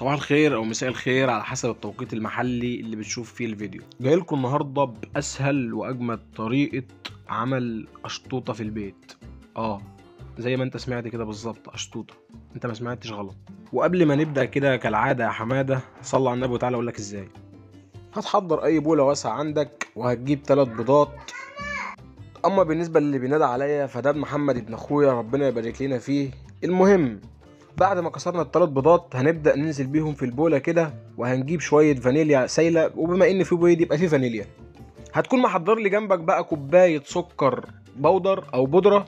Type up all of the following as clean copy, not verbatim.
صباح الخير او مساء الخير على حسب التوقيت المحلي اللي بتشوف فيه الفيديو. جايلكم النهارده باسهل واجمد طريقه عمل اشطوطه في البيت. زي ما انت سمعت كده بالظبط، اشطوطه، انت ما سمعتش غلط. وقبل ما نبدا كده كالعادة يا حمادة، صلى على النبي وتعالى اقول لك ازاي. هتحضر اي بوله واسعة عندك وهتجيب 3 بيضات. اما بالنسبة للي بينادى عليا فده محمد ابن اخويا، ربنا يبارك لنا فيه. المهم بعد ما كسرنا ال3 بيضات هنبدا ننزل بيهم في البوله كده، وهنجيب شوية فانيليا سايله، وبما ان في بيض يبقى في فانيليا. هتكون محضر لي جنبك بقى كوباية سكر بودر او بودره،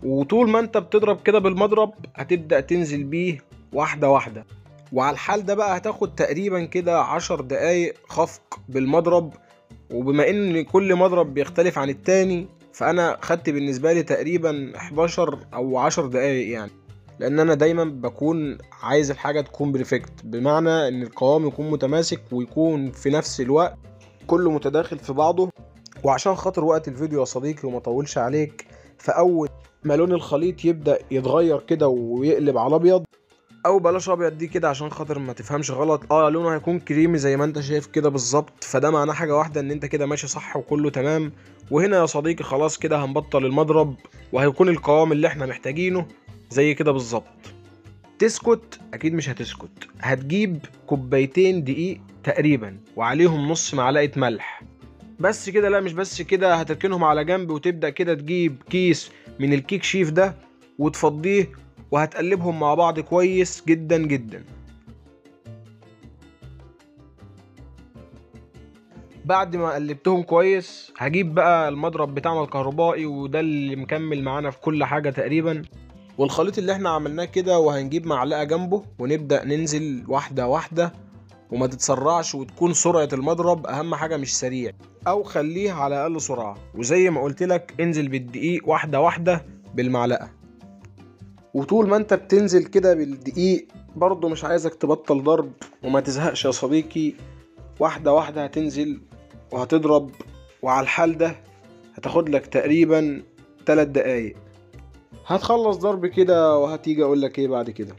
وطول ما انت بتضرب كده بالمضرب هتبدا تنزل بيه واحدة واحدة. وعلى الحال ده بقى هتاخد تقريبا كده 10 دقايق خفق بالمضرب. وبما ان كل مضرب بيختلف عن التاني فانا خدت بالنسبة لي تقريبا 11 او 10 دقايق يعني، لان انا دايما بكون عايز الحاجة تكون perfect، بمعنى ان القوام يكون متماسك ويكون في نفس الوقت كله متداخل في بعضه. وعشان خاطر وقت الفيديو يا صديقي وما اطولش عليك، فاول ما لون الخليط يبدا يتغير كده ويقلب على ابيض، او بلاش ابيض دي كده عشان خاطر ما تفهمش غلط، لونه هيكون كريمي زي ما انت شايف كده بالظبط، فده معناه حاجة واحدة ان انت كده ماشي صح وكله تمام. وهنا يا صديقي خلاص كده هنبطل المضرب وهيكون القوام اللي احنا محتاجينه زي كده بالظبط. تسكت؟ اكيد مش هتسكت. هتجيب 2 دقيق تقريبا وعليهم نص معلقه ملح بس كده. لا مش بس كده، هتركنهم على جنب وتبدا كده تجيب كيس من الكيك شيف ده وتفضيه، وهتقلبهم مع بعض كويس جدا جدا. بعد ما قلبتهم كويس هجيب بقى المضرب بتاعنا الكهربائي، وده اللي مكمل معانا في كل حاجة تقريبا، والخليط اللي احنا عملناه كده، وهنجيب معلقة جنبه ونبدأ ننزل واحدة واحدة، وما تتسرعش وتكون سرعة المضرب اهم حاجة مش سريع، او خليه على اقل سرعة. وزي ما قلت لك انزل بالدقيق واحدة واحدة بالمعلقة. وطول ما انت بتنزل كده بالدقيق برضو مش عايزك تبطل ضرب وما تزهقش يا صديقي، واحدة واحدة هتنزل وهتضرب، وعلى الحال ده هتاخد لك تقريبا 3 دقايق. هتخلص ضرب كده وهتيجي اقول لك ايه بعد كده.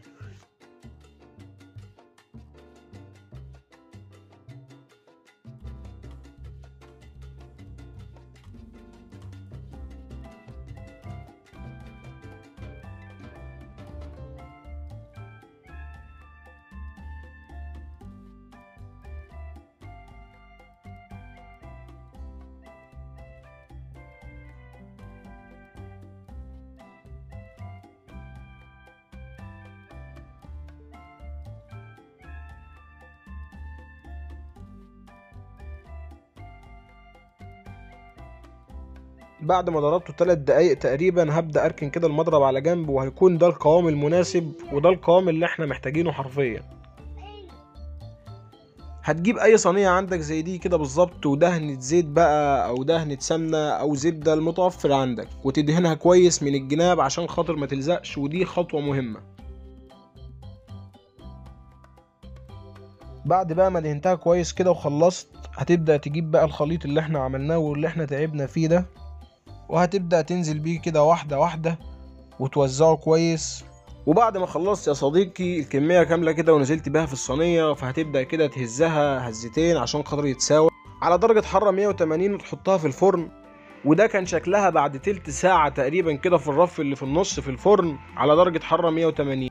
بعد ما ضربته 3 دقايق تقريبا هبدأ اركن كده المضرب على جنب، وهيكون ده القوام المناسب وده القوام اللي احنا محتاجينه حرفيا. هتجيب اي صينية عندك زي دي كده بالظبط، ودهنة زيت بقى او دهنة سمنة او زبدة المتوفر عندك، وتدهنها كويس من الجناب عشان خاطر ما تلزقش، ودي خطوة مهمة. بعد بقى ما دهنتها كويس كده وخلصت، هتبدأ تجيب بقى الخليط اللي احنا عملناه واللي احنا تعبنا فيه ده، وهتبدأ تنزل بيه كده واحدة واحدة وتوزعه كويس. وبعد ما خلصت يا صديقي الكمية كاملة كده ونزلت بيها في الصينية، فهتبدأ كده تهزها هزتين عشان خاطر يتساوى على درجة حرارة 180 وتحطها في الفرن. وده كان شكلها بعد تلت ساعة تقريبا كده في الرف اللي في النص في الفرن على درجة حرارة 180.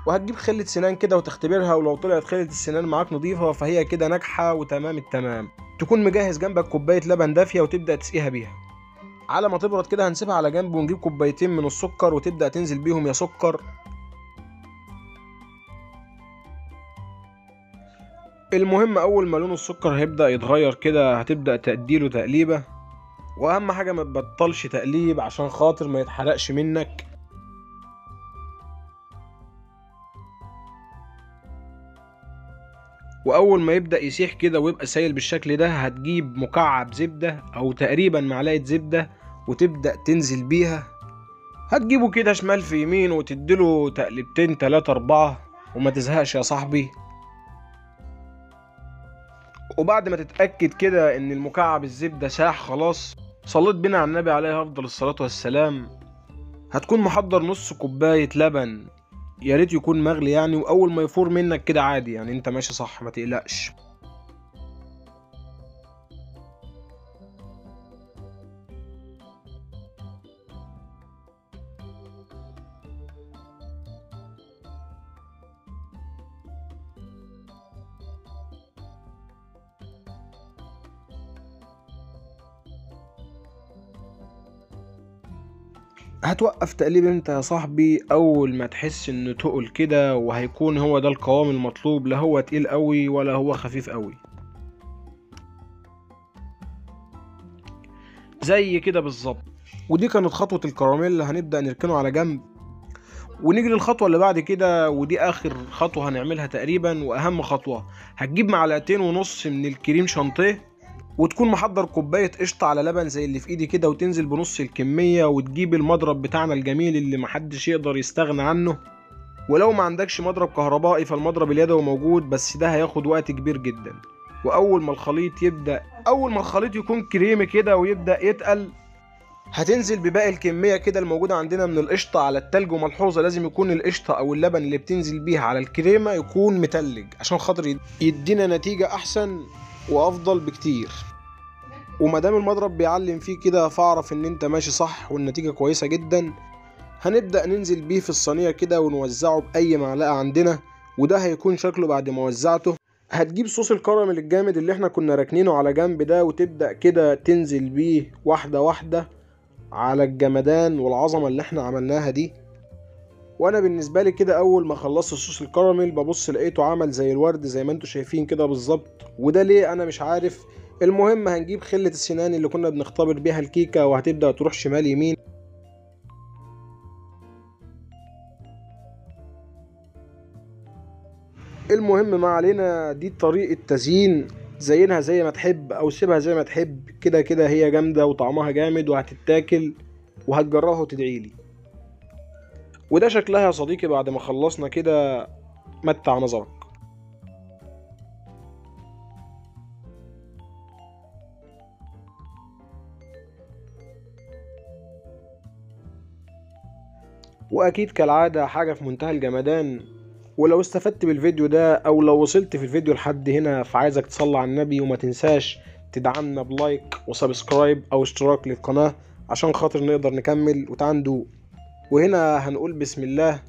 وهتجيب خلة سنان كده وتختبرها، ولو طلعت خلة السنان معاك نظيفة فهي كده ناجحة وتمام التمام. تكون مجهز جنبك كوباية لبن دافية وتبدأ تسقيها بيها. على ما تبرد كده هنسيبها على جنب، ونجيب 2 من السكر وتبدأ تنزل بيهم يا سكر. المهم اول ما لون السكر هيبدأ يتغير كده هتبدأ تديله تقليبة، واهم حاجة ما تبطلش تقليب عشان خاطر ما يتحرقش منك. واول ما يبدأ يسيح كده ويبقى سايل بالشكل ده هتجيب مكعب زبدة او تقريبا معلقة زبدة وتبدأ تنزل بيها. هتجيبه كده شمال في يمين وتديله تقلبتين 3 4 وما تزهقش يا صاحبي. وبعد ما تتأكد كده ان المكعب الزبدة ساح خلاص، صليت بينا على النبي عليه افضل الصلاة والسلام، هتكون محضر نص كوباية لبن يا ريت يكون مغلي يعني، واول ما يفور منك كده عادي يعني انت ماشي صح ما تقلقش. هتوقف تقليب انت يا صاحبي اول ما تحس انه تقل كده، وهيكون هو ده القوام المطلوب، لا هو تقيل قوي ولا هو خفيف قوي زي كده بالظبط. ودي كانت خطوة الكراميل، هنبدأ نركنه على جنب ونيجي للخطوة اللي بعد كده، ودي اخر خطوة هنعملها تقريبا واهم خطوة. هتجيب 2.5 معلقة من الكريم شانتيه، وتكون محضر كوباية قشطة على لبن زي اللي في ايدي كده، وتنزل بنص الكمية، وتجيب المضرب بتاعنا الجميل اللي محدش يقدر يستغنى عنه. ولو ما عندكش مضرب كهربائي فالمضرب اليدوي موجود، بس ده هياخد وقت كبير جدا. واول ما الخليط يبدأ، اول ما الخليط يكون كريمي كده ويبدأ يتقل، هتنزل بباقي الكمية كده الموجودة عندنا من القشطة على التلج. وملحوظة، لازم يكون القشطة او اللبن اللي بتنزل بيها على الكريمة يكون متلج عشان خاطر يدينا نتيجة احسن وافضل بكتير. ومادام المضرب بيعلم فيه كده فاعرف ان انت ماشي صح والنتيجة كويسة جدا. هنبدأ ننزل بيه في الصينية كده ونوزعه بأي معلقة عندنا، وده هيكون شكله بعد ما وزعته. هتجيب صوص الكراميل الجامد اللي احنا كنا راكنينه على جنب ده، وتبدأ كده تنزل بيه واحدة واحدة على الجمدان والعظمة اللي احنا عملناها دي. وانا بالنسبة لي كده اول ما خلصت صوص الكراميل ببص لقيته عمل زي الورد زي ما انتم شايفين كده بالظبط، وده ليه انا مش عارف. المهم هنجيب خلة السنان اللي كنا بنختبر بيها الكيكة، وهتبدأ تروح شمال يمين. المهم ما علينا، دي طريقة تزيين، زينها زي ما تحب او سيبها زي ما تحب، كده كده هي جامدة وطعمها جامد وهتتاكل وهتجربها وتدعيلي. وده شكلها يا صديقي بعد ما خلصنا كده، متع نظرك. واكيد كالعادة حاجة في منتهى الجمدان. ولو استفدت بالفيديو ده او لو وصلت في الفيديو لحد هنا، فعايزك تصلي على النبي وما تنساش تدعمنا ب like و subscribe او اشتراك للقناة عشان خاطر نقدر نكمل وتعندو. وهنا هنقول بسم الله،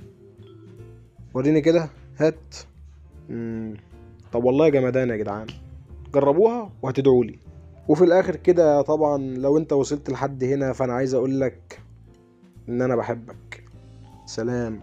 وريني كده، هات. طب والله جمدان يا جدعان، جربوها وهتدعولي. وفي الاخر كده طبعا لو انت وصلت لحد هنا فانا عايز اقولك ان انا بحبك. سلام.